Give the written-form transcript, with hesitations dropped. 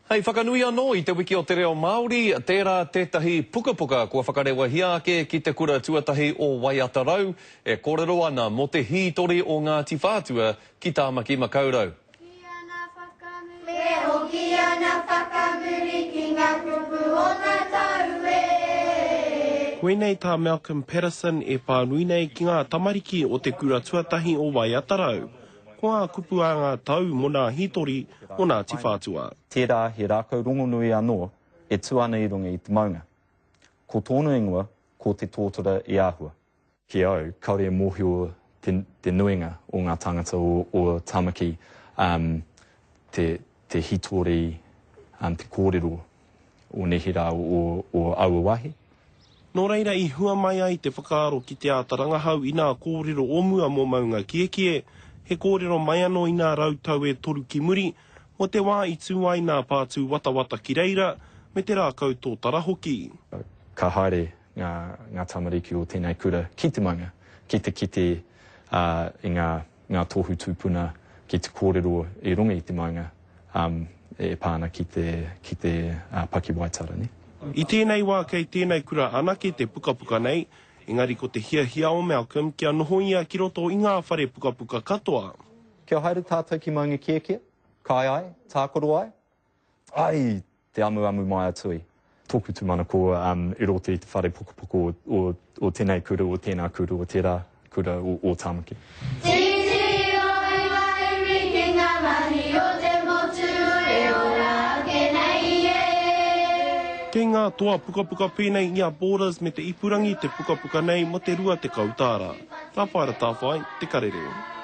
Hei whakanui anō i Te Wiki o te Reo Māori, tērā tētahi pukapuka kua whakarewahia ake ki te kura tuatahi o Waiatarau e kōrero ana mō te hītori o Ngāti Whātua ki Tāmaki Makaurau. Me hoki ana whakamuri ki nga kupu o nga tau e. Koinei tā Malcolm Paterson e pānui nei ki ngā tamariki o te kura tuatahi o Waiatarau. Ko ngā kupu a ngā tau mō nā hītori o Ngāti Whātua. Tērā he rākau rongonui anō e tū ana i runga i te maunga. Ko tōna ingoa ko Te Tōtara i Āhua. Ki au, kāore e mōhio te, te nuinga o ngā tāngata o, o Tāmaki um, te, te hītori, um, te kōrero o neherā o, o aua wāhi. Nō reira i hua mai ai te whakaaro ki te āta rangahau i nā kōrero o mua mō Maungakiekie, he kōrero mai anō i nā rautau e toru ki muri, mō te wā i tū ai nā pā tūwatawata ki reira, me te rākau tōtara hoki. Ka haere ngā, ngā tamariki o tēnei kura ki te maunga, ki te kite i ngā, ngā tohu tūpuna, ki te kōrero i runga i te maunga, e pā ana ki te, ki te pakiwaitara, nē. I tēnei wā kei tēnei kura anake te pukapuka nei, engari ko te hiahia o Malcolm kia noho ia ki roto i ngā whare pukapuka katoa. Kia haere tātou ki Maungakiekie, kai ai, tākaro ai? Ai! Te amuamu mai a Tui. Tōku tūmanako i roto i te whare pukapuka o tēnei kura, o tēnā kura, o tērā kura o Tāmaki. Titiro i ngā iwi ki ngā mahi o te motu e ora ake nei e. Kei ngā toa pukapuka pēnei i a Borders me te ipurangi te pukapuka nei mō te 20 tāra. Rāwhaera Tāwhai, Te Karere.